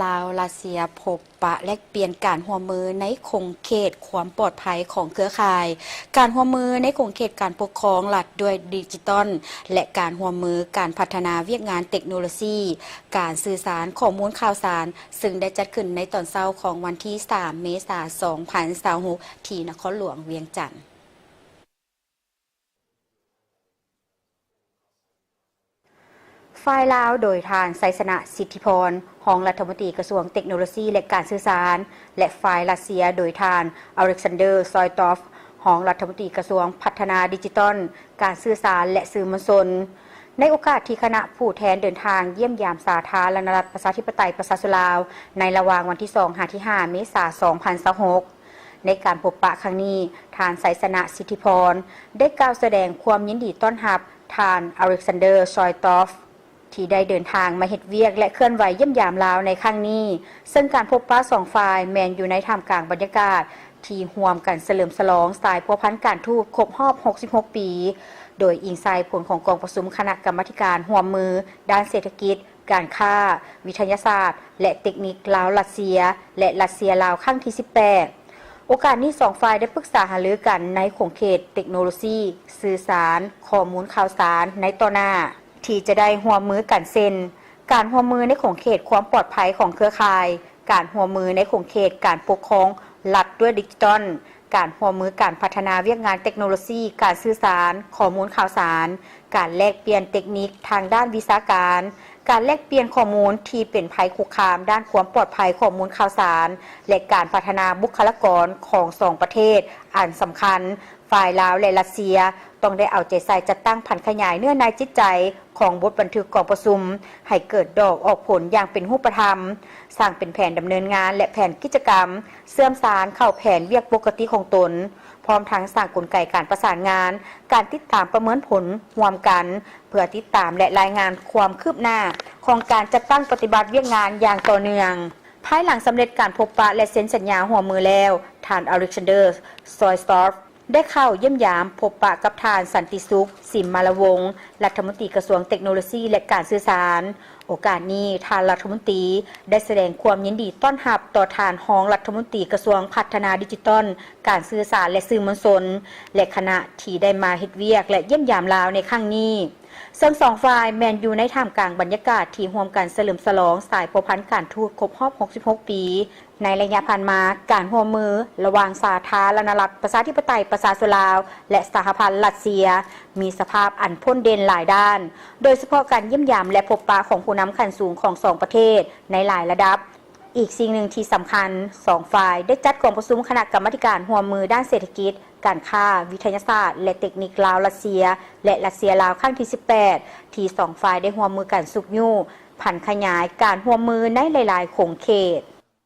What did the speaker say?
ລາວ-ຣັດເຊຍ ພົບປະແລກປ່ຽນການຮ່ວມມືໃນຂົງເຂດຄວາມປອດໄພຂອງເຄືອຂ່າຍ, ການຮ່ວມມືໃນຂົງເຂດການປົກຄອງລັດດ້ວຍດິຈິຕອນ ແລະ ການຮ່ວມມືການພັດທະນາວຽກງານເຕັກໂນໂລຊີ ການສື່ສານ, ຂໍ້ມູນຂ່າວສານ, ຊຶ່ງໄດ້ຈັດຂຶ້ນໃນຕອນເຊົ້າຂອງວັນທີສາມ ເມສາ ສອງພັນຊາວຫົກ ທີ່ນະຄອນຫຼວງວຽງຈັນ. ຝ່າຍລາວ ໂດຍທ່ານ ໄຊຊະນະ ສິດທິພອນ ຮອງລັດຖະມົນຕີກະຊວງເຕັກໂນໂລຊີ ແລະ ການສື່ສານ ແລະ ຝ່າຍຣັດເຊຍ ໂດຍທ່ານ ອາເລັກຊານເດີ ຊອຍຕອຟ ຮອງລັດຖະມົນຕີກະຊວງພັດທະນາດິຈິຕອນ, ການສື່ສານ ແລະ ສື່ມວນຊົນ. ໃນໂອກາດທີ່ຄະນະຜູ້ແທນເດີນທາງຢ້ຽມຢາມສາທາລະນະລັດ ປະຊາທິປະໄຕ ປະຊາຊົນລາວ ໃນລະຫວ່າງວັນທີສອງ ຫາ ທີຫ້າ ເມສາ ສອງພັນຊາວຫົກ ໃນການພົບປະຄັ້ງນີ້, ທ່ານ ໄຊຊະນະ ສິດທິພອນ ໄດ້ກ່າວສະແດງຄວາມຍິນດີຕ້ອນຮັບທ່ານ ອາເລັກຊານເດີ ຊອຍຕອຟ ທີ່ໄດ້ເດີນທາງມາເຮັດວຽກ ແລະ ເຄື່ອນໄຫວຢ້ຽມຢາມລາວໃນຄັ້ງນີ້, ເຊິ່ງການພົບປະສອງຝ່າຍແມ່ນຢູ່ໃນທ່າມກາງບັນຍາກາດທີ່ຮ່ວມກັນສະເຫຼີມສະຫຼອງສາຍພົວພັນການທູດຄົບຮອບຫົກສິບຫົກປີ, ໂດຍອີງໃສ່ຜົນຂອງກອງປະຊຸມຄະນະກຳມາທິການຮ່ວມມືດ້ານເສດຖະກິດ, ການຄ້າ, ວິທະຍາສາດ ແລະ ເຕັກນິກລາວ-ຣັດເຊຍ ແລະ ຣັດເຊຍ-ລາວ ຄັ້ງທີສິບແປດ. ໂອກາດນີ້ສອງຝ່າຍໄດ້ປຶກສາຫາລືກັນໃນຂົງເຂດເຕັກໂນໂລຊີ, ສື່ສານ, ຂໍ້ມູນຂ່າວສານໃນຕໍ່ໜ້າ ທີ່ຈະໄດ້ຮ່ວມມືກັນ ເຊັ່ນ ການຮ່ວມມືໃນຂົງເຂດຄວາມປອດໄພຂອງເຄືອຂ່າຍ, ການຮ່ວມມືໃນຂົງເຂດການປົກຄອງລັດດ້ວຍດິຈິຕອນ, ການຮ່ວມມືການພັດທະນາວຽກງານເຕັກໂນໂລຊີ, ການສື່ສານ, ຂໍ້ມູນຂ່າວສານ, ການແລກປ່ຽນເຕັກນິກທາງດ້ານວິຊາການ, ການແລກປ່ຽນຂໍ້ມູນທີ່ເປັນໄພຄຸກຄາມດ້ານຄວາມປອດໄພຂໍ້ມູນຂ່າວສານ ແລະ ການພັດທະນາບຸກຄະລາກອນຂອງສອງປະເທດ. ອັນສຳຄັນ, ຝ່າຍລາວ ແລະ ຣັດເຊຍ ຕ້ອງໄດ້ເອົາໃຈໃສ່ຈັດຕັ້ງຜັນຂະຫຍາຍເນື້ອໃນຈິດໃຈຂອງບົດບັນທຶກກອງປະຊຸມ ໃຫ້ເກີດດອກອອກຜົນຢ່າງເປັນຮູບປະທຳ, ສ້າງເປັນແຜນດຳເນີນງານ ແລະ ແຜນກິດຈະກຳ ເຊື່ອມສານເຂົ້າແຜນວຽກປົກກະຕິຂອງຕົນ, ພ້ອມທັງສ້າງກົນໄກການປະສານງານ, ການຕິດຕາມປະເມີນຜົນຮ່ວມກັນ ເພື່ອຕິດຕາມ ແລະ ລາຍງານຄວາມຄືບໜ້າຂອງການຈັດຕັ້ງປະຕິບັດວຽກງານຢ່າງຕໍ່ເນື່ອງ. ພາຍຫຼັງສຳເລັດການພົບປະ ແລະ ເຊັນສັນຍາຮ່ວມມືແລ້ວ, ທ່ານ ອາເລັກຊານເດີ ຊອຍສຕອຟ ໄດ້ເຂົ້າຢ້ຽມຢາມພົບປະກັບທ່ານ ສັນຕິສຸກ ສິມມາລະວົງ ລັດຖະມົນຕີກະຊວງເຕັກໂນໂລຊີ ແລະ ການສື່ສານ. ໂອກາດນີ້, ທ່ານລັດຖະມົນຕີໄດ້ສະແດງຄວາມຍິນດີຕ້ອນຮັບຕໍ່ທ່ານຮອງລັດຖະມົນຕີກະຊວງພັດທະນາດິຈິຕອນ, ການສື່ສານ ແລະ ສື່ມວນຊົນ ແລະ ຄະນະທີ່ໄດ້ມາເຮັດວຽກ ແລະ ຢ້ຽມຢາມລາວໃນຄັ້ງນີ້. ເຊິ່ງສອງຝ່າຍແມ່ນຢູ່ໃນທ່າມກາງບັນຍາກາດທີ່ຮ່ວມກັນສະເຫຼີມສະຫຼອງສາຍພົວພັນການທູດຄົບຮອບຫົກສິບຫົກປີ. ໃນໄລຍະຜ່ານມາ, ການຮ່ວມມືລະຫວ່າງສາທາລະນະລັດ ປະຊາທິປະໄຕ ປະຊາຊົນລາວ ແລະ ສະຫະພັນຣັດເຊຍ ມີສະພາບອັນພົ້ນເດັ່ນຫຼາຍດ້ານ, ໂດຍສະເພາະການຢ້ຽມຢາມ ແລະ ພົບປະຂອງຜູ້ນຳຂັ້ນສູງຂອງສອງປະເທດໃນຫຼາຍລະດັບ. ອີກສິ່ງໜຶ່ງທີ່ສຳຄັນ, ສອງຝ່າຍໄດ້ຈັດກອງປະຊຸມຄະນະກຳມາທິການຮ່ວມມືດ້ານເສດຖະກິດ, ການຄ້າ, ວິທະຍາສາດ ແລະ ເຕັກນິກລາວ-ຣັດເຊຍ ແລະ ຣັດເຊຍ-ລາວ ຄັ້ງທີສິບແປດ ທີ່ສອງຝ່າຍໄດ້ຮ່ວມມືກັນຊຸກຍູ້ຜັນຂະຫຍາຍການຮ່ວມມືໃນຫຼາຍໆຂົງເຂດ.